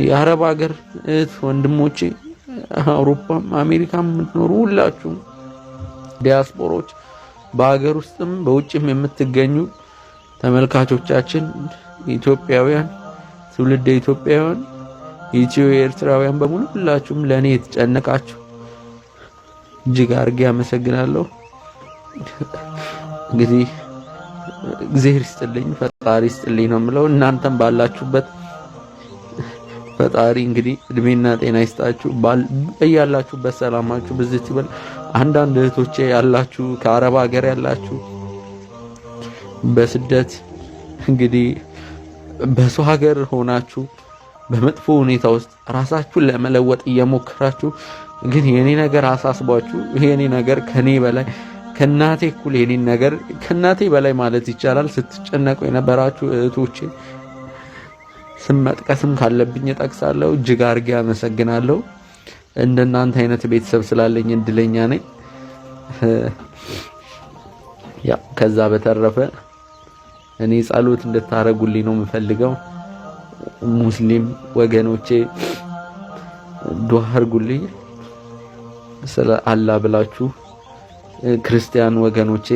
የአረብ ሀገር እህት ወንድሞቼ፣ አውሮፓም አሜሪካም የምትኖሩ ሁላችሁም ዲያስፖሮች፣ በሀገር ውስጥም በውጭም የምትገኙ ተመልካቾቻችን ኢትዮጵያውያን፣ ትውልደ ኢትዮጵያውያን፣ ኢትዮ ኤርትራውያን በሙሉ ሁላችሁም ለእኔ የተጨነቃችሁ እጅግ አድርጌ አመሰግናለሁ። እንግዲህ እግዚአብሔር ይስጥልኝ፣ ፈጣሪ ይስጥልኝ ነው የምለው። እናንተም ባላችሁበት ፈጣሪ እንግዲህ እድሜና ጤና ይስጣችሁ። በያላችሁበት ሰላማችሁ ብዝት ይበል። አንዳንድ እህቶቼ ያላችሁ፣ ከአረብ ሀገር ያላችሁ፣ በስደት እንግዲህ በሰው ሀገር ሆናችሁ በመጥፎ ሁኔታ ውስጥ ራሳችሁን ለመለወጥ እየሞከራችሁ ግን የኔ ነገር አሳስቧችሁ የኔ ነገር ከኔ በላይ፣ ከናቴ እኩል፣ የኔን ነገር ከናቴ በላይ ማለት ይቻላል ስትጨነቁ የነበራችሁ እህቶቼ ስም መጥቀስም ካለብኝ እጠቅሳለሁ። እጅግ አድርጌ አመሰግናለሁ። እንደናንተ አይነት ቤተሰብ ስላለኝ እድለኛ ነኝ። ያ ከዛ በተረፈ እኔ ጸሎት እንድታረጉልኝ ነው የምፈልገው። ሙስሊም ወገኖቼ ዱዓ አድርጉልኝ ስለ አላህ ብላችሁ። ክርስቲያን ወገኖቼ